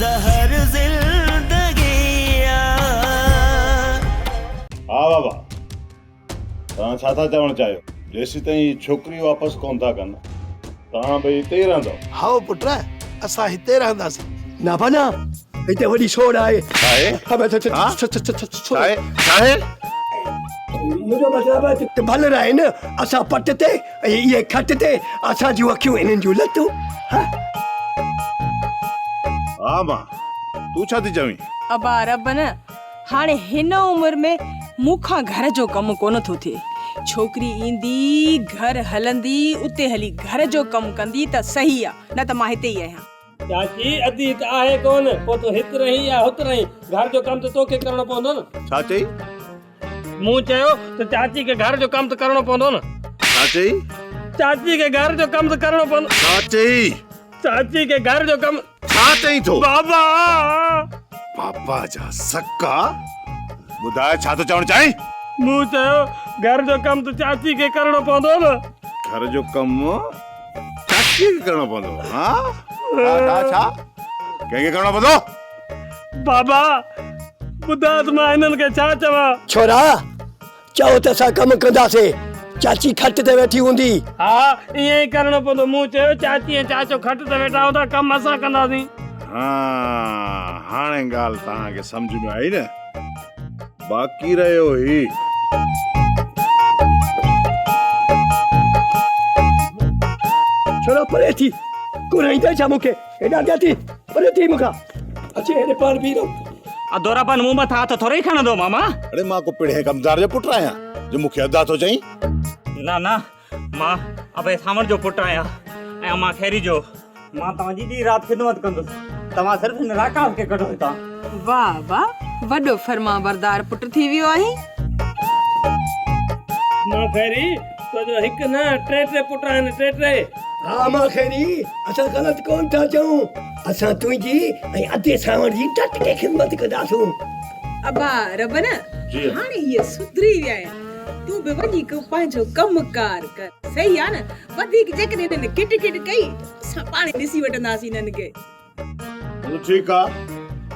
زهر زندگي آ. ها بابا توهان ڇا ٿا چوڻ چاهيو؟ جيسيتائين هي ڇوڪري واپس ڪونه ٿا ڪن توهان ٻئي هتي ئي رهندؤ. هائو پٽ اسان هتي رهنداسين. نه ابا نه هتي وڏي سوڙ آهي. ڇا آهي؟ ها؟ ڇا آهي؟ ڇا آهي؟ منهنجو مطلب آهي ته ڀل رهن اسان پٽ تي ۽ اهي کٽ تي اسان جون اکيون انهن جون لتون. ها؟ ها امان تون ڇا ٿي چوين؟ ابا رب نه هاڻي هن عمر ۾ مون کان گهر جو ڪم ڪونه ٿو ٿئي. ڇوڪري ايندي، گهر هلندي، اتي هلي گهر جو ڪم ڪندي ته صحيح آ، نه ته مان هتي ئي آهيان. چاچي، ادي هت آهي ڪونه، پوء تون هت رهين يا هت رهين، گهر جو ڪم ته توکي ڪرڻو پوندو نه. ڇا چئي؟ مون چيو ته چاچي کي گهر جو ڪم ته ڪرڻو پوندو نه. ڇا چئي؟ چاچي کي گهر جو ڪم ته ڪرڻو پوندو. ڇا چئي؟ چاچي کي گهر جو ڪم. ڇا چئين ٿو؟ بابا! بابا جا سڪا! ٻڌاء ڇا ٿو چوڻ چاهين؟ مون چيو گهر جو ڪم ته چاچي کي ڪرڻو پوندو نه. گهر جو ڪم چاچي کي ڪرڻو پوندو؟ ها؟ ڇا ڇا ڇا؟ ڪنهن کي ڪرڻو پوندو؟ بابا! ٻڌاء ته مان هنن کي ڇا چوان؟ ڇورا! چئو ته اسان ڪم ڪنداسين، چاچي کٽ تي ويٺي هوندي. ها، ائين ئي ڪرڻو پوندو. مون چيو، چاچي ۽ چاچو کٽ تي ويٺا هوندا، ڪم اسان ڪنداسين. ها، هاڻي ڳالهه توهان کي سمجهه ۾ آئي نه؟ باقي رهيو هي. ڇورا پري ٿي، ڪرائيندين ڇا مون کي؟ هيڏانهن اڳيان ٿي، پري ٿي مون کان. اچي هيڏي پاڻ بيهي رهو. اڌو ربن مون مٿان هٿ ٿورو ئي کڻندو ماما. اڙي مان ڪو پڙهين ڪمدار جو پٽ آهيان جو مون کي ادا ٿو چئين. نه نه مان ابي سانوڻ جو پٽ آهيان ۽ امان خيري جو. مان توهان جي ڏينهن رات خدمت ڪندس. توهان صرف هن راڪاس کي ڪڍو هتان. واهه واهه وڏو فرمانبردار پٽ ٿي ويو آهين. امان خيري تنهنجو هڪ نه ٽي ٽي پٽ آهن ٽي ٽي. ها امان خيري اسان غلط ڪونه ٿا چئون. اسان تنهنجي ۽ ادي سانوڻ جي ڊٽ ڪي خدمت ڪنداسون. ابا ربن هاڻي هيء سڌري ويا آهن تون به وڃي ڪو پنهنجو ڪم ڪار ڪر صحيح آ نه وڌيڪ جيڪڏهن هنن کٽ کٽ ڪئي ته اسان پاڻ ڏسي وٺنداسين هنن کي. هلو ٺيڪ آ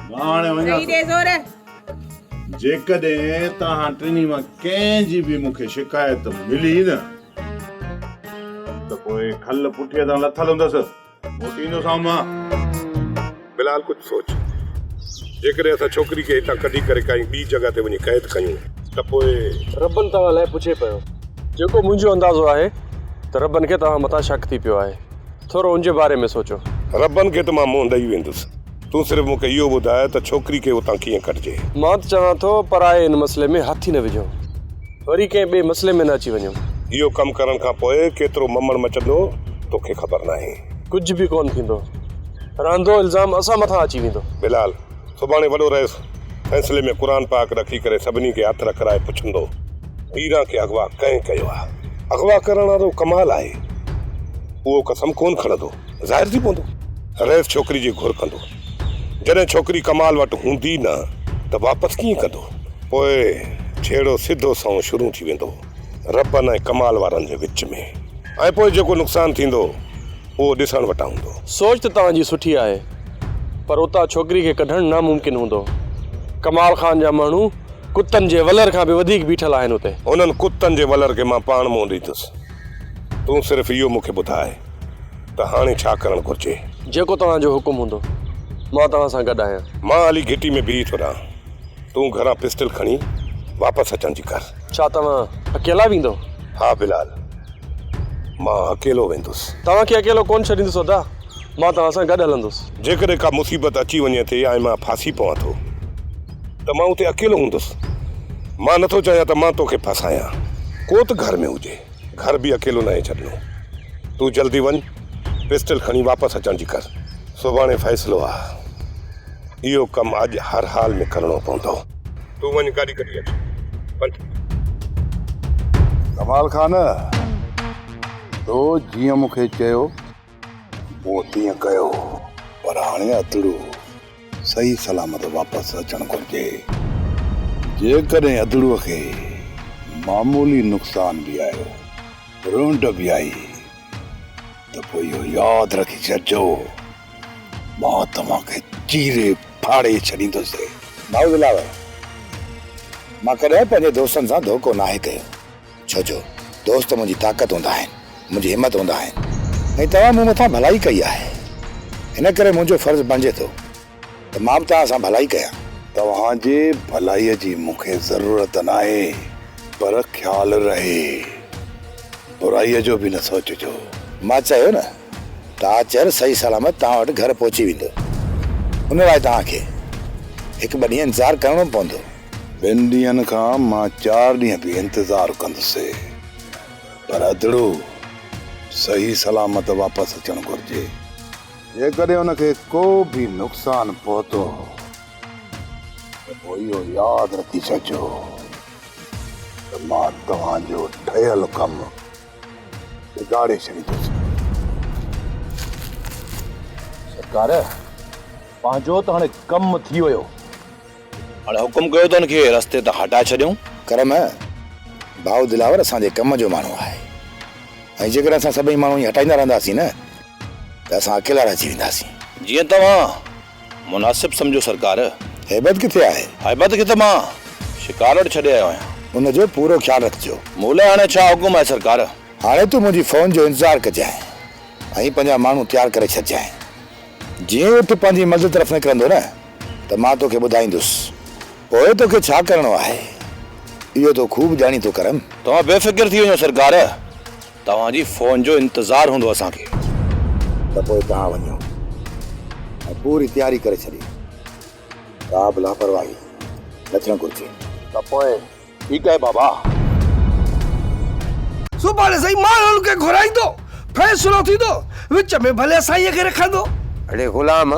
مان هاڻي وڃان صحيح ٿو. ڏي زور. جيڪڏهن توهان ٽنهي مان ڪنهن جي به مون کي شڪايت ملي نه ته پوء کل پٺيء تان لٿل هوندس. موٽيندوسانو مان. بلال ڪجهه سوچ. جيڪڏهن اسان ڇوڪري کي هتان ڪڍي ڪري ڪائي ٻي جڳهه تي وڃي قيد ڪيون ته پوء. ربن توهان لاء پڇي پيو. جيڪو منهنجو اندازو آهي ته ربن کي توهان مٿان شڪ ٿي پيو آهي. ٿورو ان جي باري ۾ سوچو. ربن کي ته مان منهن ڏئي ويندس. تون صرف مون کي اهو ٻڌاء ته ڇوڪري کي اتان ڪيئن ڪڍجي. مان ته چوان ٿو پرائي ان مسئلي ۾ هٿ ئي نه وجهو. وري ڪنهن ٻئي مسئلي ۾ نه اچي وڃو. اهو ڪم ڪرڻ کان پوء ڪيترو ممڻ مچندو، توکي خبر ناهي. ڪجهه به ڪونه ٿيندو. رهندو الزام اسان مٿان اچي ويندو. بلال، سڀاڻي وڏو رئيس فيصلي ۾ قرآن پاڪ رکي ڪري سڀني کي هٿ رکرائي پڇندو، ميران کي اغوا ڪنهن ڪيو آ؟ اغوا ڪرڻ وارو ڪمال آهي. اهو قسم ڪونه کڻندو. ظاهر ٿي پوندو. رئيس ڇوڪري جي گهر ڪندو. جڏهن ڇوڪري ڪمال وٽ هوندي نه ته واپس ڪيئن ڪندو؟ پوء جهيڙو سڌو سنئون شروع ٿي ويندو ربن ۽ ڪمال وارن جي وچ ۾ ۽ پوء جيڪو نقصان ٿيندو اهو ڏسڻ وٽان هوندو. سوچ ته توهان جي سٺي آهي پر اتان ڇوڪري کي ڪڍڻ ناممڪن هوندو. ڪمال خان جا ماڻهو ڪتن جي ولر کان به وڌيڪ بيٺل آهن اتي. انهن ڪتن جي ولر کي مان پاڻ منهن ڏيندس. تون صرف اهو مون کي ٻڌاء ته هاڻي ڇا ڪرڻ گهرجي؟ جيڪو توهان جو حڪم هوندو. مان توهان سان گڏ آهيان. مان هلي گهٽي ۾ بيهي ٿو رهان. تون گهران پسٽل کڻي واپس اچڻ جي ڪر. ڇا توهان اڪيلا ويندؤ؟ ها بلال، مان اڪيلو ويندس. توهان کي اڪيلو ڪونه ڇڏيندس ادا، مان توهان سان گڏ هلندس. جيڪڏهن ڪا مصيبت اچي وڃي ٿي ۽ مان ڦاسي پوان ٿو ته مان اتي اڪيلو هوندس. مان نٿو چاهيان ته مان توکي ڦاسايان. ڪو ته گهر ۾ هجي. گهر به اڪيلو ناهي ڇڏڻو. تون جلدي وڃ، پسٽل کڻي واپس اچڻ جي ڪر. سڀاڻي فيصلو آ. اهو ڪم اڄ هر حال ۾ ڪرڻو پوندو. تون وڃ گاڏي ڪڍي اچ. وڃ. ڪمال خان، تو جيئن مون کي چيو، مون تيئن ڪيو، پر هاڻي ادڙو صحيح سلامت واپس اچڻ گهرجي. جيڪڏهن ادڙوء کي معمولي نقصان به آيو، رونڊ به آئي ته پوء اهو ياد رکي ڇڏجو، مان توهان کي. چيري ڦاڙي ڇڏيندس. ڀائو دلاور، مان ڪڏهن پنهنجي دوستن سان ڌوڪو ناهي ڪيو. ڇو جو دوست منهنجي طاقت هوندا آهن، منهنجي همت هوندا آهن ۽ توهان مون مٿان ڀلائي ڪئي آهي. ان ڪري منهنجو فرض بڻجي ٿو ته مان به توهان سان ڀلائي ڪيان. توهان جي ڀلائيء جي مون کي ضرورت ناهي، پر خيال رهي، برائيء جو به نه سوچجو. مان چيو نه ته آچر صحيح سلامت توهان وٽ گهر پهچي ويندو. ان لاء توهان کي هڪ ٻه ڏينهن انتظار ڪرڻو پوندو. ٻن ڏينهن کان مان چار ڏينهن به انتظار ڪندس، پر ادڙو صحيح سلامت واپس اچڻ گهرجي. جيڪڏهن ان کي ڪو به نقصان پهتو ته پوء اهو ياد رکي ڇڏجو ته مان توهان جو ٺهيل ڪم بگاڙي ڇڏيندس. سرڪار، پنهنجو ته هاڻي ڪم ٿي ويو. هاڻي حڪم ڪيو ته ان کي رستي تان هٽائي ڇڏيون. ڪرم، ڀائو دلاور اسان جي ڪم جو ماڻهو آهي ۽ جيڪڏهن اسان سڀئي ماڻهو ائين هٽائيندا رهنداسين نه ته اسان اڪيلا رهجي وينداسين. جيئن توهان مناسب سمجهو سرڪار. هيبت ڪٿي آهي؟ هيبت کي ته مان شڪار وٽ ڇڏي آيو آهيان. ان جو پورو خيال رکجو. مون لاء هاڻي ڇا حڪم آهي سرڪار؟ هاڻي تون منهنجي فون جو انتظار ڪجانء ۽ پنهنجا ماڻهو تيار ڪري ڇڏجانء. جيئن ئي اٺ پنهنجي منزل طرف نڪرندو نه ته مان توکي ٻڌائيندس. پوء توکي ڇا ڪرڻو آهي، اهو تون خوب ڄاڻين ٿو ڪرم. توهان بي فڪر ٿي وڃو سرڪار، توهان جي فون جو انتظار هوندو اسان کي. ته پوء توهان وڃو ۽ پوري تياري ڪري ڇڏيو. ڪا به لاپرواهي نه ٿيڻ گهرجي. ته پوء ٺيڪ آهي بابا. سڀاڻي سائين ماڻهن کي گهرائيندو، فيصلو ٿيندو، وچ ۾ ڀلي سائينء کي رکندو. اڙي غلام!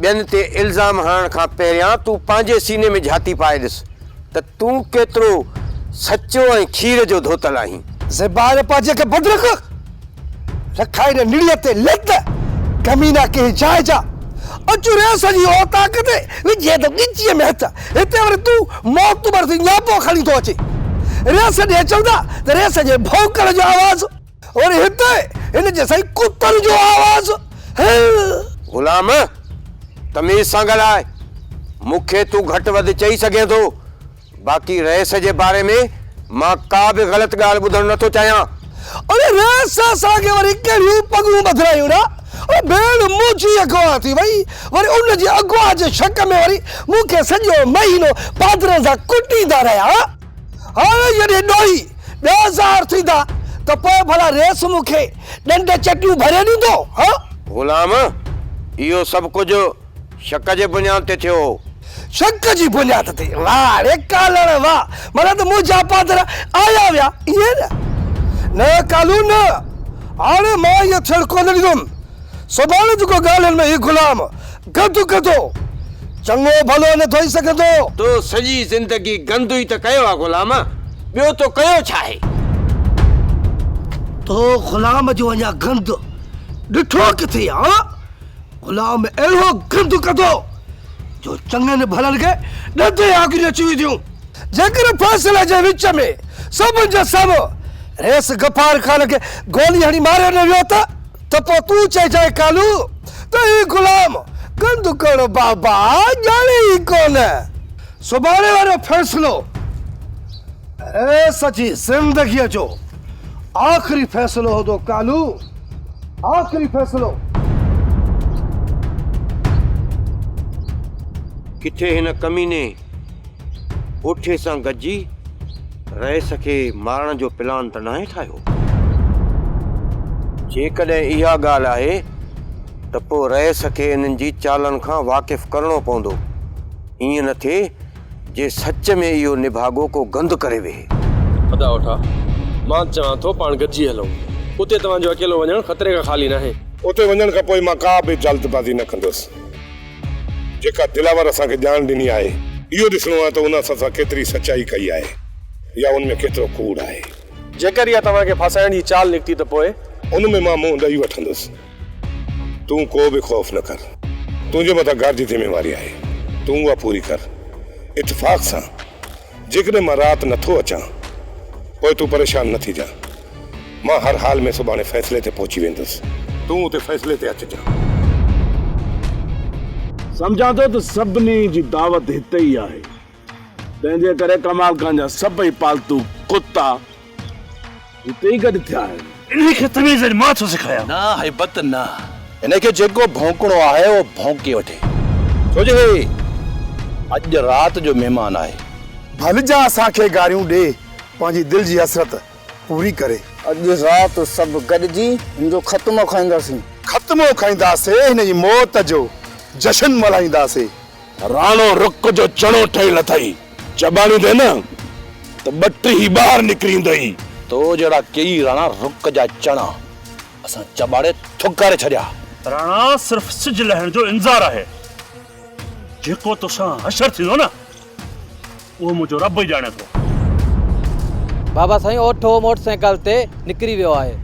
ٻين تي الزام هڻڻ کان پهريان تون پنهنجي سيني ۾ جهاتي پائي ڏس ته تون ڪيترو سچو ۽ کير جو ڌوتل آهين. زبان پنهنجي کي بند رک. رکائي نه نڙيء تي لت، ڪمينا ڪنهن جاء جا. اچ ريس جي اوطاق تي، وجهين ٿو ڳچيء ۾ هٿ. هتي وري تون معتبر ٿي نياپو کڻي ٿو اچين. ريس ڏي اچون ٿا ته ريس جي ڀونڪڻ جو آواز. وري هتي هن جي سائين ڪتن جو آواز. هه. غلام، تميز سان ڳالهاء. مون کي تون گهٽ وڌ چئي سگهين ٿو. باقي رئيس جي باري ۾ مان ڪا به غلط ڳالهه ٻڌڻ نه ٿو چاهيان. اڙي رئيس اسان کي وري ڪهڙيون پڳون ٻڌرايون نه. اڙي ڀيڻ منهنجي اغوا ٿي وئي وري ان جي اغوا جي شڪ ۾ وري مون کي سڄو مهينو پادرن سان ڪٽيندا رهيا. هاڻي جڏهن ڏوهي ٻيا ظاهر ٿيندا ته پوء ڀلا رئيس مون کي ڏنڊ چٽيون ڀري ڏيندو؟ ها؟ غلام، اهو سڀ ڪجهه شڪ جي بنياد تي ٿيو هو. شڪ جي بنياد تي؟ واهه ري ڪالڻ واهه! معنيٰ ته منهنجا پادر آيا ويا، ائين نه؟ نه ڪالو نه! هاڻي مان ائين ٿيڻ ڪونه ڏيندم. سڀاڻي جيڪو ڳالهين ۾ هي غلام گند ڪندو، چڱو ڀلو نه ڌوئي سگهندو. تو سڄي زندگي گند ئي ته ڪيو آ غلام، ٻيو تو ڪيو ڇا آهي؟ تو غلام جو اڃا گند ڏٺو ڪٿي آ؟ غلام اهڙو گند ڪندو جو چڱن ڀلن کي ڏند ۽ آڱريون اچي وينديون. جيڪڏهن فيصلي جي وچ ۾ سڀن جي سامهون رئيس غفار خان کي گولي هڻي ماريو نه ويو ته ته پوء تون چئجانء ڪالو ته هي غلام گند ڪرڻ بابا ڄاڻي ئي ڪونه. سڀاڻي وارو فيصلو رئيس جي زندگيء جو آخري فيصلو هوندو ڪالو. آخري فيصلو. ڪٿي هن ڪميني اوٺي سان گڏجي رئيس کي مارڻ جو پلان ته ناهي ٺاهيو؟ جيڪڏهن اها ڳالهه آهي ته پوء رئيس کي انهن جي چالن کان واقف ڪرڻو پوندو. ائين نه ٿئي جي سچ ۾ اهو نڀاڳو ڪو گند ڪري ويهي. ادا اوٺا، مان چوان ٿو پاڻ گڏجي هلون. اتي توهان جو اڪيلو وڃڻ خطري کان خالي ناهي. اتي وڃڻ کان پوء مان ڪا به جلد بازي نه ڪندس. جيڪا دلاور اسان کي ڄاڻ ڏني آهي، اهو ڏسڻو آهي ته ان اسان سان ڪيتري سچائي ڪئي آهي يا ان ۾ ڪيترو ڪوڙ آهي. جيڪر اها توهان کي ڦاسائڻ جي چال نڪتي ته پوء؟ ان ۾ مان منهن ڏئي وٺندس. تون ڪو به خوف نه ڪر. تنهنجي مٿان گهر جي ذميواري آهي. تون اها پوري ڪر. اتفاق سان جيڪڏهن مان رات نه ٿو اچان، پوء تون پريشان نه ٿيجان. مان هر حال ۾ سڀاڻي فيصلي تي پهچي ويندس. تون اتي فيصلي تي اچجان. سمجهان ٿو ته سڀني جي دعوت هتي ئي آهي. تنهن جي ڪري ڪمال خان جا سڀئي پالتو ڪتا هتي ئي گڏ ٿيا آهن. انهي کي تميز اڄ مان ٿو سکايان. نه هيبت نه. هن کي جيڪو ڀونڪڻو آهي اهو ڀونڪي وٺي. ڇو جو هي اڄ رات جو مهمان آهي. ڀلجا اسان کي گاريون ڏي پنهنجي دل جي حسرت پوري ڪري. اڄ رات سڀ گڏجي هن جو ختمو کائينداسين. ختمو کائينداسين هن جي موت جو جشن ملهائينداسين. راڻو رڪ جو چڻو ٺهيل اٿئي. چٻاڙيندين نه ته ٻٽيهي ٻاهر نڪري ايندئي. تو جهڙا ڪيئي راڻا رڪ جا چڻا اسان چٻاڙي ٿڪاري ڇڏيا. راڻا صرف سج لهڻ جو انتظار آهي. جيڪو توسان حشر ٿيندو نه اهو منهنجو رب ئي ڄاڻي ٿو. بابا سائين اوٺو موٽر سائيڪل تي نڪري ويو آهي.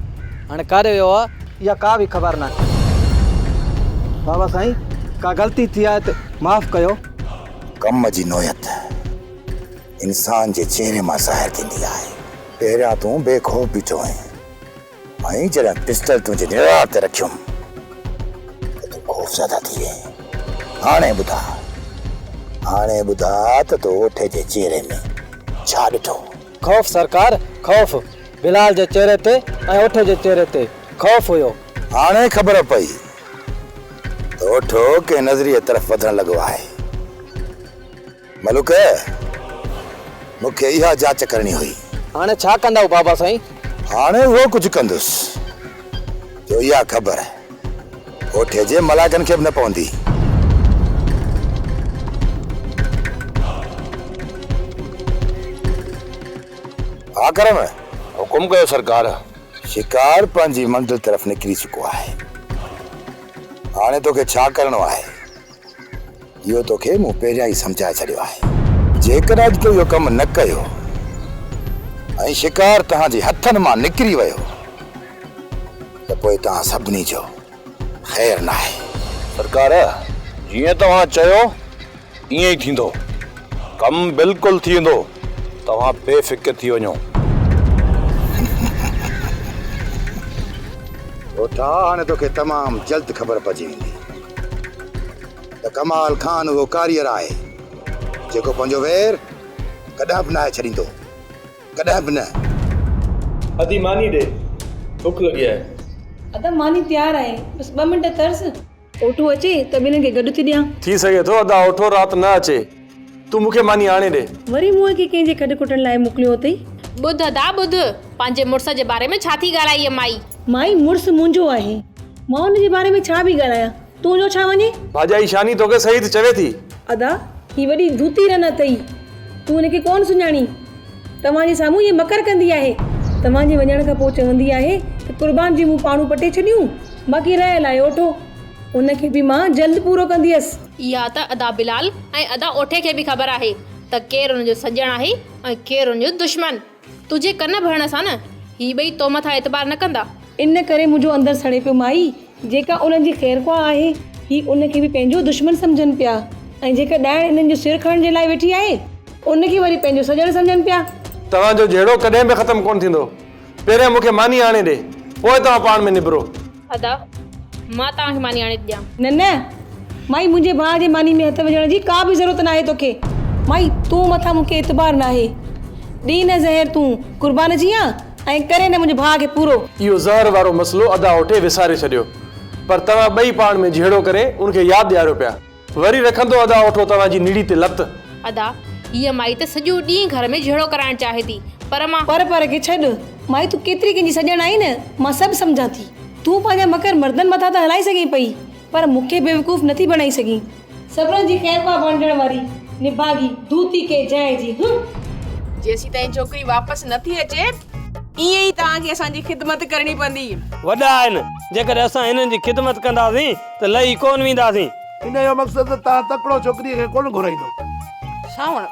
هاڻي ڪاڏي ويو آ اها ڪا به خبر ناهي. بابا سائين ڪا غلطي ٿي آهي ته معاف ڪيو. ڪم جي نوعيت انسان جي چهري مان ظاهر ٿيندي آهي. پهريان تون بي خوف بيٺو هئين ۽ جڏهن پسٽل تنهنجي نراڙ تي رکيم ته تون خوفزده ٿي وئين. هاڻي ٻڌاء، هاڻي ٻڌاء ته تو اوٺي جي چهري ۾ ڇا ڏٺو؟ خوف سرڪار، خوف. بلال جي چهري تي ۽ اوٺي جي چهري تي خوف هيو. هاڻي خبر پئي ته اوٺو ڪنهن نظريي طرف وڌڻ لڳو آهي. ملوڪ، مون کي اها جاچ ڪرڻي هئي. هاڻي ڇا ڪندؤ بابا سائين؟ هاڻي اهو ڪجهه ڪندس جو اها خبر اوٺي جي ملائڪن کي به نه پوندي. ها ڪرم! حڪم ڪيو سرڪار. شڪار پنهنجي منزل طرف نڪري چڪو آهي. هاڻي توکي ڇا ڪرڻو آهي؟ اهو توکي مون پهريان ئي سمجهائي ڇڏيو آهي. جيڪڏهن اڄ تو اهو ڪم نه ڪيو ۽ شڪار توهان جي هٿن مان نڪري ويو ته پوء توهان سڀني جو خير ناهي. سرڪار، جيئن توهان چيو ائين ئي ٿيندو. ڪم بلڪل ٿي ويندو. توهان بي فڪر ٿي وڃو. اوٺا، هاڻي توکي تمام جلد خبر پئجي ويندي. ته ڪمال خان اهو ڪاريئر آهي، جيڪو پنهنجو وير ڪڏهن به ناهي ڇڏيندو، ڪڏهن به نه. ادي ماني ڏي، بک لڳي آهي. ادا ماني تيار آهي، بس ٻه منٽ ترس. اوٺو اچي ته ٻنهين کي گڏ ٿي ڏيان. ٿي سگهي ٿو ادا اوٺو رات نه اچي. تون مون کي ماني آڻي ڏي. وري مون کي ڪنهن جي کڏ کوٽڻ لاء موڪليو اٿئي؟ ٻڌ ادا ٻڌ، پنهنجي مڙس جي باري ۾ ڇا ٿي ڳالهائي هيء مائي؟ مائي مڙس منهنجو آهي، مان ان جي باري ۾ ڇا به ڳالهايان، تنهنجو ڇا وڃي؟ ڀاڄائي شاني توکي صحيح ته چوي ٿي. ادا هي وڏي ڌوتي رن اٿئي، تون هن کي ڪونه سڃاڻين. توهان جي سامهون هيء مڪر ڪندي آهي. توهان جي وڃڻ کان پوء چوندي آهي ته قربان جي مون پاڙون پٽي ڇڏيون، باقي رهيل آهي اوٺو. ان کي به مان جلد پورو ڪنديس. اها ته ادا بلال ۽ ادا اوٺي کي به خبر آهي ته ڪير ان جو سڄڻ آهي ۽ ڪير ان جو دشمن. تنهنجي ڪن ڀرڻ سان نه هي ٻئي تو مٿان اعتبار نه ڪندا. ان ڪري منهنجو اندر سڙي پيو مائي، جيڪا انهن جي خيرخواهه آهي، هي ان کي به پنهنجو دشمن سمجهن پيا ۽ جيڪا ڏائڻ انهن جو سر کڻڻ جي لاء ويٺي آهي، ان کي وري پنهنجو سڄڻ سمجهن پيا. توهان جو جهيڙو ڪڏهن به ختم ڪونه ٿيندو. پهريان مون کي ماني آڻي ڏي، پوء توهان پاڻ ۾ نبرو. ادا، مان توهان کي ماني آڻي ٿي ڏيان. نه نه، مائي منهنجي ڀاء جي ماني ۾ هٿ وجهڻ جي ڪا به ضرورت ناهي توکي. مائي، تون مٿان مون کي اعتبار ناهي. ڏي نه زهر تون قربان جيان ۽ ڪري نه منهنجي ڀاء کي پورو. اهو زهر وارو مسئلو ادا اوٺي وساري ڇڏيو، پر توهان ٻئي پاڻ ۾ جهيڙو ڪري ان کي ياد ڏياريو پيا. وري رکندو ادا اوٺو توهان جي نڙي تي لت. ادا، هيء مائي ته سڄو ڏينهن گهر ۾ جهيڙو ڪرائڻ چاهي ٿي، پر مان. پر پر کي ڇڏ، مائي تون ڪيتري ڪنهن جي سڄڻ آهين نه، مان سڀ سمجهان ٿي. تون پنهنجا مڪر مردن مٿان ته هلائي سگهين پئي، پر مون کي بيوقوف نه ٿي بڻائي سگهين. سڀني جي خيرخواهه بڻجڻ واري نڀاڳي ڌوتي ڪنهن جاء جي، هه. جيسيتائين ڇوڪري واپس نه ٿي اچي، ائين ئي توهان کي اسان جي خدمت ڪرڻي پوندي. وڏا آهن، جيڪڏهن اسان هنن جي خدمت ڪنداسين ته لهي ڪونه وينداسين. ان جو مقصد ته توهان تڪڙو ڇوڪريء کي ڪونه گهرائيندو. سانوڻ،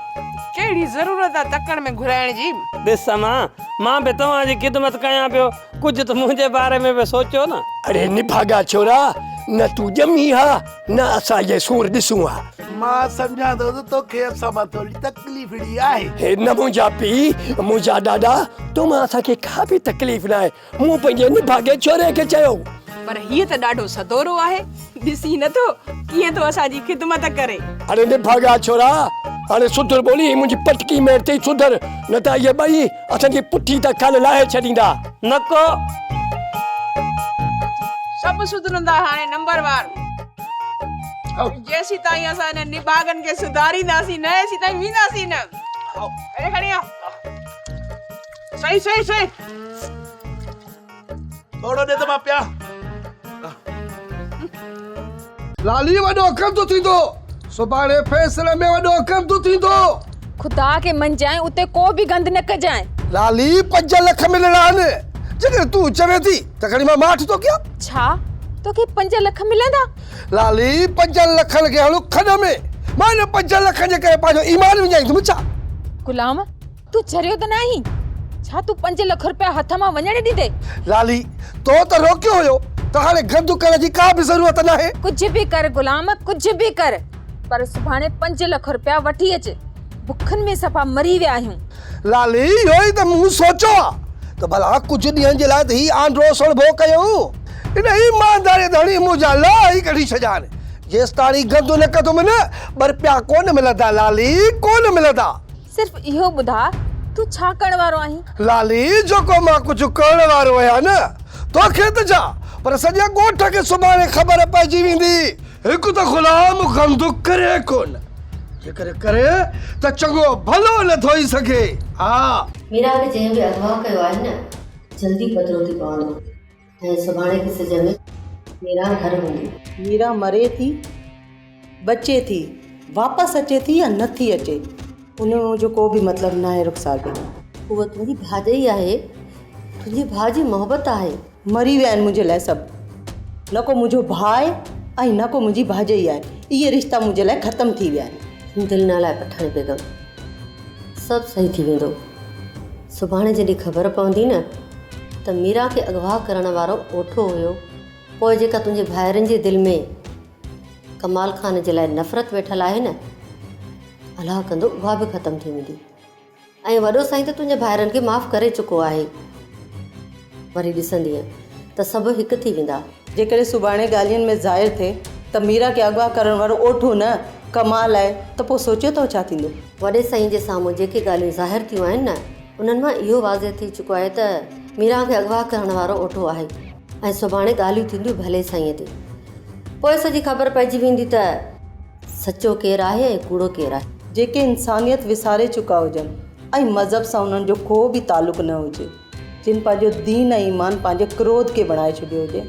ڪهڙي ضرورت آ تڪڙ ۾ گهرائڻ جي؟ ڏس امان، مان به توهان جي خدمت ڪيان پيو، ڪجهه ته منهنجي باري ۾ به سوچيو نه. اڙي نڀاڳا ڇورا، نه تون ڄمين ها، نه اسان اهي سور ڏسون ها. مان سمجهان ٿو ته توکي اسان مان ٿوري تڪليفڙي آهي. هي نه منهنجا پيء، منهنجا ڏاڏا، تو مان اسان کي ڪا به تڪليف ناهي. مون پنهنجي نڀاڳي ڇوري کي چيو پر هيء ته ڏاڍو سدورو آهي. ڏسين نه ٿو ڪيئن ٿو اسان جي خدمت ڪري. اڙي نڀاڳا ڇورا، هاڻي سڌر ٻولي هي منهنجي پٽڪي ميڙ تي سڌر، نه ته اهي ٻئي اسان جي پٺي تان کل لاهي ڇڏيندا. نه ڪو. سڀ سڌرندا هاڻي نمبر وار. جيسيتائين اسان انهن نڀاڳن کي سڌارينداسين نه ايسيتائين وينداسين نه. اڙي کڻي آ. صحيح صحيح صحيح. ٿورو ڏي ته مان پيان. لالي وڏو ڪنڌ ٿيندو. سڀاڻي فيصلي ۾ وڏو ڪنڌ ٿيندو. خدا کي مڃجانء اتي ڪو به گند نه ڪجانء. لالي 5 لک ملڻا آهن. جيڪڏهن تون چوين ٿي ته کڻي مان ماٺ ٿو ڪيان. ڇا توکي 5 لک ملندا؟ لالي 5 لکن کي هڻ کڏ ۾. مان ان 5 لکن جي ڪري پنهنجو ايمان وڃائيندم ڇا؟ غلام تون چريو ته ناهين؟ ڇا تون 5 لک رپيا هٿ مان وڃڻ ڏيندين؟ لالي، تو ته روڪيو هيو ته هاڻي گند ڪرڻ جي ڪا به ضرورت ناهي. ڪجهه به ڪر غلام، ڪجهه به ڪر، پر سڀاڻي 5 لک رپيا وٺي اچ. بکن ۾ صفا مري ويا آهيون. لالي، اهو ئي ته مون سوچيو آ ته ڀلا ڪجهه ڏينهن جي لاء ته هي آنڊرو سڻڀو ڪيون. ان ايمانداريء ڌڻي منهنجا لاهه ئي ڪڍي ڇڏيا آهن. جيستاڻي گند نه ڪندم نه، ٻه رپيا ڪونه ملندا لالي، ڪونه ملندا. صرف اهو ٻڌاء تون ڇا ڪرڻ وارو آهين؟ لالي، جيڪو مان ڪجهه ڪرڻ وارو آهيان نه، توکي ته ڇا، پر سڄي ڳوٺ کي سڀاڻي خبر پئجي ويندي. هڪ ته غلام گند ڪري ڪونه، جيڪڏهن ڪري ته چڱو ڀلو نه ڌوئي سگهي. ها. ميرا کي جنهن به اغوا ڪيو آهي نه، جلدي پڌرو ٿي پوندو. ۽ سڀاڻي کي سج ۾ ميران گهر هوندي. ميران مري ٿي، بچي ٿي، واپس اچي ٿي يا نه ٿي اچي، ان ۾ منهنجو ڪو به مطلب ناهي رخسار بيگم. هوء تنهنجي ڀاڄائي آهي، تنهنجي ڀاء جي محبت آهي. مري ويا آهن منهنجي لاء سڀ، نه ڪو منهنجو ڀاء آهي ۽ نه ڪو منهنجي ڀاڄائي آهي، اهي رشتا منهنجي لاء ختم ٿي ويا آهن. دل نه لاهه پٺاڻي بيگم، سڀ صحيح ٿي ويندو. سڀاڻي جڏهن خبر پوندي نه ته ميران کي اغوا ڪرڻ وارو اوٺو هيو، پوء جيڪا تنهنجي ڀائرن جي دل ۾ ڪمال خان جي لاء نفرت ويٺل آهي نه، الله ڪندو اها به ختم ٿي ويندي ۽ وڏو سائين ته تنهنجي ڀائرن کي معاف ڪري چڪو آهي. وري ڏسندينء ته سڀ هڪ ٿي ويندا. جيڪڏهن سڀاڻي ڳالهين ۾ ظاهر ٿئي ته ميران کي اغوا ڪرڻ وارو اوٺو نه، ڪمال آهي ته پوء سوچيو اٿئو ڇا ٿيندو؟ وڏي سائين جي سامهون جيڪي ڳالهيون ظاهر ٿيون آهن نه، انهن مان اهو واضح ٿي چڪو آهي ته ميران کي اغوا ڪرڻ وارو اوٺو آهي ۽ سڀاڻي ڳالهيون ٿينديون ڀلي سائينء تي. پوء سڄي خبر پئجي ويندي ته سچو ڪير آهي ۽ ڪوڙو ڪير آهي. جيڪي انسانيت وساري چڪا هجن ۽ مذهب سان انهن جو ڪو به تعلق نه هجي، جن پنهنجو دين ۽ ايمان پنهنجي ڪروڌ کي بڻائي ڇڏيو هجي،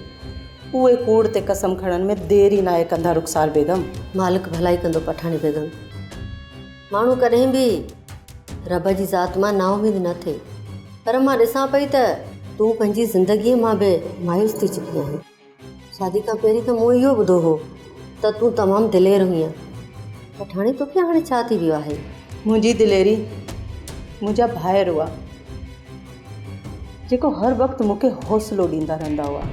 اهي ڪوڙ تي قسم کڻڻ ۾ دير ئي ناهي ڪندا رخسار بيگم. مالڪ ڀلائي ڪندو پٺاڻي بيگم. ماڻهو ڪڏهن به رب جي ذات مان نااميد نه ٿئي. پر مان ڏسان پئي ته تون پنهنجي زندگيء مان به مايوس ٿي چڪي آهين. شادي کان پهرين ته مون اهو ٻڌو هو ته تون تمام دلير هئينء. پٺاڻي توکي هاڻي ڇا ٿي ويو آهي؟ منهنجي دليري منهنجا ڀائر هئا، جيڪو هر وقت مون کي حوصلو ڏيندا رهندا هئا.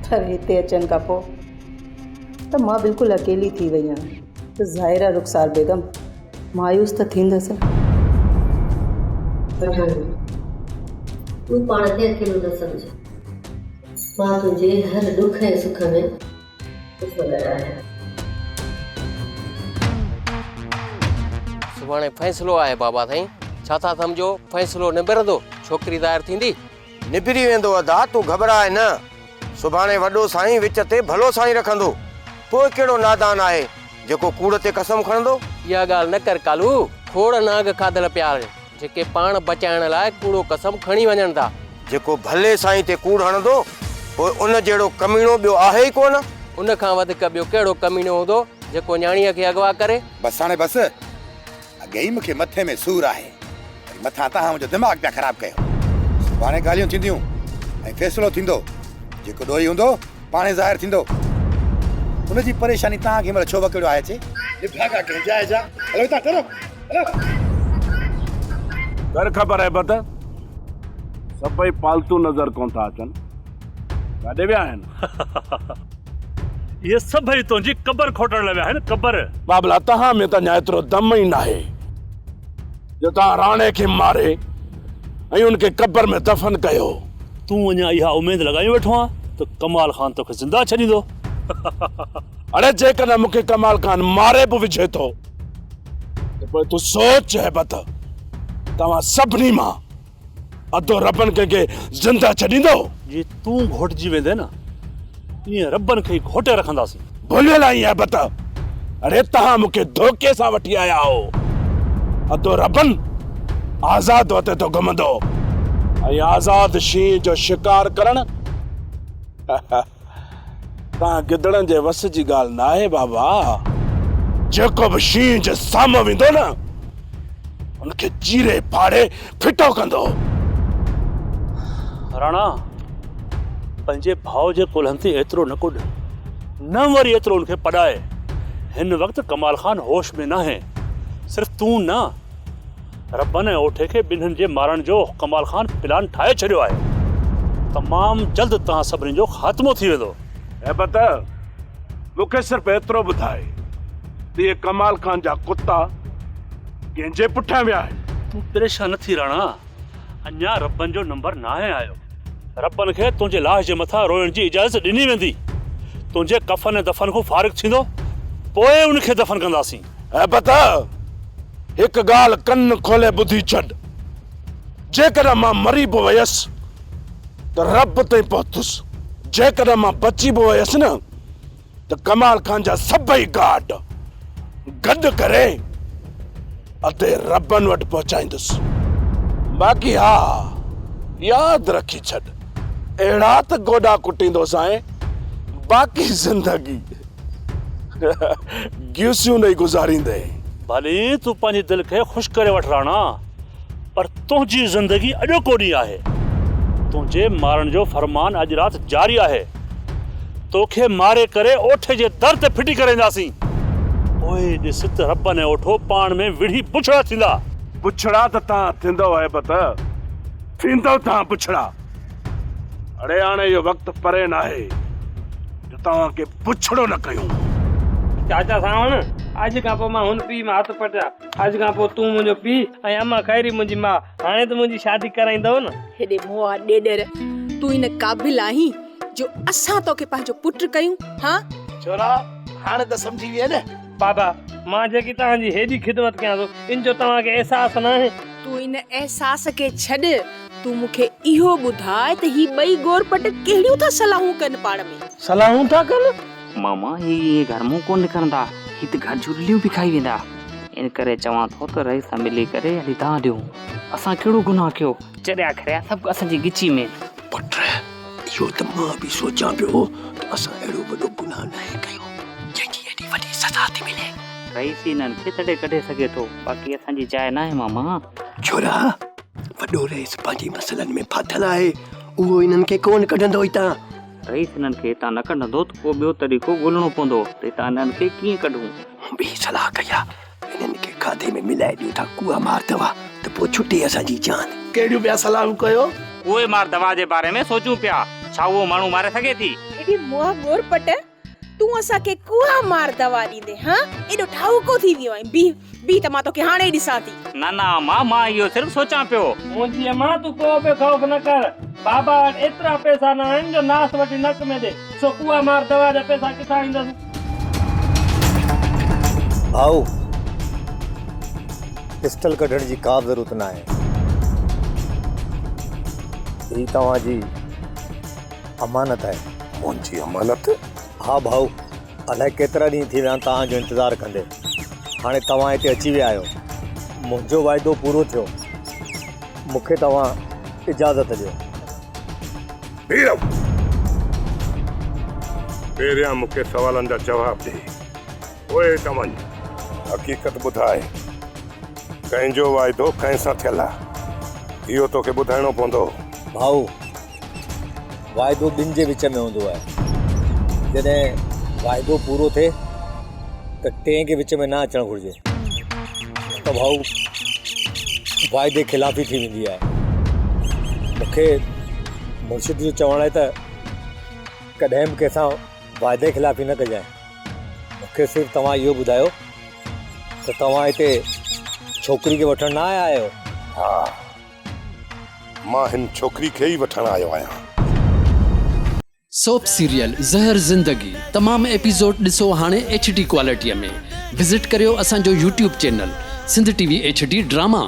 پر هتي اچڻ کان پوء ته مان بلڪل اڪيلي ٿي وئي آهيان. ته ظاهر آهي رخسار بيگم مايوس ته ٿيندس. پٺاڻي، تون پاڻ کي اڪيلو نه سمجهه. مان تنهنجي هر ڏک ۽ سک ۾ تو سان گڏ آهيان. سڀاڻي فيصلو آهي بابا سائين، ڇا ٿا سمجهو فيصلو نبرندو، ڇوڪري ظاهر ٿيندي؟ نبري ويندو ادا، تون گهٻراء نه، سڀاڻي وڏو سائين وچ تي ڀلو سائين رکندو، پوء ڪهڙو نادان آهي جيڪو ڪوڙ تي قسم کڻندو؟ اها ڳالهه نه ڪر ڪالو، کوڙ نانگ کاڌل پيا آهن، جيڪي پاڻ بچائڻ لاء ڪوڙو قسم کڻي وڃن ٿا. جيڪو ڀلي سائين تي ڪوڙ هڻندو، پوء ان جهڙو ڪميڻو ٻيو آهي ئي ڪونه. ان کان وڌيڪ ٻيو ڪهڙو ڪميڻو هوندو، جيڪو نياڻيء کي اغوا ڪري. بس هاڻي بس، اڳي ئي مون کي مٿي ۾ سور آهي، وري مٿان توهان منهنجو دماغ پيا خراب ڪيو. سڀاڻي ڳالهيون ٿينديون ۽ فيصلو ٿيندو، جيڪو ڏوهي هوندو، پاڻهي ظاهر ٿيندو. ان جي پريشاني توهان کي هن مهل ڇو وڪوڙيو آهي اچي؟ نڀاڳا ڪنهن جاء جا. هلو هتان ٽرو، هلو. ڪر خبر هيبت، سڀئي پالتو نظر ڪونه ٿا اچن، ڪاڏي ويا آهن؟ اهي سڀئي تنهنجي قبر کوٽڻ لاء ويا آهن، قبر. بابلا، توهان ۾ ته اڃا ايترو دم ئي ناهي جو توهان راڻي کي ماري ۽ ان کي قبر ۾ دفن ڪيو. تون اڃا اها اميد لڳايون ويٺو آهين؟ ته ڪمال خان توکي زنده ڇڏيندو؟ اڙي جيڪڏهن مون کي ڪمال خان ماري به وجهي ٿو ته پوء تون سوچ هيبت، توهان سڀني مان ادو ربن ڪنهن کي زنده ڇڏيندو؟ جي تون گهوٽجي ويندين نه، تيئن ربن کي ئي گهوٽي رکنداسين. ڀليل آهين هيبت، اڙي توهان مون کي ڌوڪي سان وٺي آيا آهو. ادو ربن آزاد وتي ٿو گهمندو ۽ آزاد شينهن جو شڪار ڪرڻ توهان گدڙن جي وس جي ڳالهه ناهي بابا. جيڪو به شينهن جي سامهون ويندو نه ان کي چيري ڦاڙي ڦٽو ڪندو. راڻا، پنهنجي ڀاء جي ڪلهن تي ايترو نه ڪڏ، نه وري ايترو ان کي پڏاء. هن وقت ڪمال خان هوش ۾ ناهي. صرف تون نه، ربن ۽ اوٺي کي ٻنهن جي مارڻ جو ڪمال خان پلان ٺاهي ڇڏيو آهي. تمام جلد توهان سڀني جو خاتمو ٿي ويندو. هيبت، مون کي صرف ايترو ٻڌاء ته اهي ڪمال خان جا ڪتا ڪنهن جي پٺيان ويا آهن؟ تون پريشان نه ٿي راڻا، اڃا ربن جو نمبر ناهي آيو. ربن کي تنهنجي لاش جي مٿان روئڻ جي اجازت ڏني ويندي. تنهنجي ڪفن ۽ دفن کان فارغ ٿيندو، پوء ان کي دفن ڪنداسين. هيبت، هڪ ڳالهه ڪن کولي ٻڌي ڇڏ، جيڪڏهن مان مري به ويس ته رب تائين پهتس، جيڪڏهن مان بچي به ويس نه ته ڪمال خان جا سڀئي گارڊ گڏ ڪري ادي ربن وٽ پهچائيندس. باقي ها ياد رکي ڇڏ، اهڙا ته گوڏا ڪٽيندوسانء، باقي زندگي گيوسيون ڏئي گذاريندين. ڀلي تون پنهنجي دل کي خوش ڪري وٺ راڻا، پر تنهنجي زندگي اڄوڪو ڏينهن آهي. تنهنجي مارڻ جو فرمان اڄ رات جاري آهي. توکي ماري ڪري اوٺي جي در تي ڦٽي ڪري اينداسين. پوء ڏس ته ربن ۽ اوٺو پاڻ ۾ وڙهي بڇڙا ٿيندا. بڇڙا ته تان ٿيندؤ هيبت، ٿيندؤ تان بڇڙا. اڙي هاڻي اهو وقت پري ناهي جو توهان کي بڇڙو نه ڪيون. چاچا سانوڻ، اڄ کان پوء مان هن پيء مان هٿ پٽيا. اڄ کان پوء تون منهنجو پيء ۽ امان خيري منهنجي ماء. هاڻي ته منهنجي شادي ڪرائيندؤ نه؟ هيڏي موئا ڏيڏر، تون ان قابل آهين جو اسان توکي پنهنجو پٽ ڪيون، هان؟ ڇورا، هاڻي ته سمجهي وئين نه؟ بابا، مان جيڪي توهان جي هيڏي خدمت ڪيان ٿو، ان جو توهان کي احساس ناهي؟ تون ان احساس کي ڇڏ، تون مون کي اهو ٻڌاء ته هي ٻئي ڳورپٽ ڪهڙيون ٿا صلاحون ڪن پاڻ ۾؟ صلاحون ٿا ڪن؟ ماما، هي ائين گهر مون ڪونه نڪرندا، هي ته گهر جون لليون به کائي ويندا. ان ڪري چوان ٿو ته رئيس سان ملي ڪري هلي دانهن ڏيون. اسان ڪهڙو گناهه ڪيو؟ چريا کريا سڀ اسان جي ڳچي ۾. پٽ، اهو ته مان به سوچان پيو ته اسان اهڙو وڏو گناهه ناهي ڪيو، جنهن جي ايڏي وڏي سزا ٿي ملي. رئيس ئي انهن کي تڏهن ڪڍي سگهي ٿو، باقي اسان جي جاء ناهي ماما. ڇورا، وڏو رئيس پنهنجي مسئلن ۾ ڦاٿل آهي، اهو انهن کي ڪونه ڪڍندو هتان. رئيس انهن کي هتان نه ڪڍندو ته ڪو ٻيو طريقو ڳولڻو پوندو ته هتان انهن کي ڪيئن ڪڍون. مون به صلاح ڪئي آ، انهن کي کاڌي ۾ ملائي ڏيون ٿا ڪوئا مار دوا ته پوء ڇٽي اسان جي جان. ڪهڙيون پيا صلاحون ڪيو؟ ڪوئي مار دوا جي باري ۾ سوچون پيا، ڇا اهو ماڻهو ماري سگهي ٿي؟ ايڏي موهه ڳور پٽ، تون اسان کي ڪوئا مار دوا ڏيندين هان؟ ايڏو ٺاهوڪو ٿي ويو آهين، بيهه بيهه ته مان توکي هاڻي ئي ڏسان ٿي. نه نه امان، مان اهو صرف سوچان پيو. منهنجي امان تون ڪو به خوف نه ڪر، بابا وٽ ايترا پئسا نه آهن جو ناس وٺي نڪ ۾ ڏي، سو ڪوئا مار دوا جا پئسا ڪٿان ايندس؟ ڀائو، پسٽل ڪڍڻ جي ڪا به ضرورت ناهي. هي توهان جي امانت آهي. منهنجي امانت؟ ها ڀائو، الائي ڪيترا ڏينهن ٿي ويا آهن توهان جو انتظار ڪندي. هاڻي توهان هتي اچي ويا آهيو. منهنجو واعدو پورو ٿيو. مون کي توهان اجازت ڏيو. بيرو! پهريان مون کي سوالن جا جواب ڏي، پوء هتان وڃ. حقيقت ٻڌاء، ڪنهن جو واعدو ڪنهن سان ٿيل آ؟ اهو توکي ٻڌائڻو پوندو. ڀائو! واعدو ٻن جي وچ ۾ هوندو آهي. جڏهن واعدو پورو ٿئي ته ٽئين کي وچ ۾ نه اچڻ گهرجي. نه ته ڀائو واعدي خلافي ٿي ويندي آهي. مون کي مرشد جو چوڻ آهي ته ڪڏهن به ڪنهن سان واعدي خلافي نه ڪجانء. مون کي صرف توهان اهو ٻڌايو ته توهان هتي ڇوڪري کي وٺڻ نه آيا آهيو؟ ها. مان هن ڇوڪري کي ئي وٺڻ آيو آهيان. سوپ سيريل زهر زندگي تمام ايپيسوڊ ڏسو هاڻي ايڇ ڊي ڪوالٽي ۾ وزٽ ڪريو اسان جو YouTube channel Sindh T V H D drama.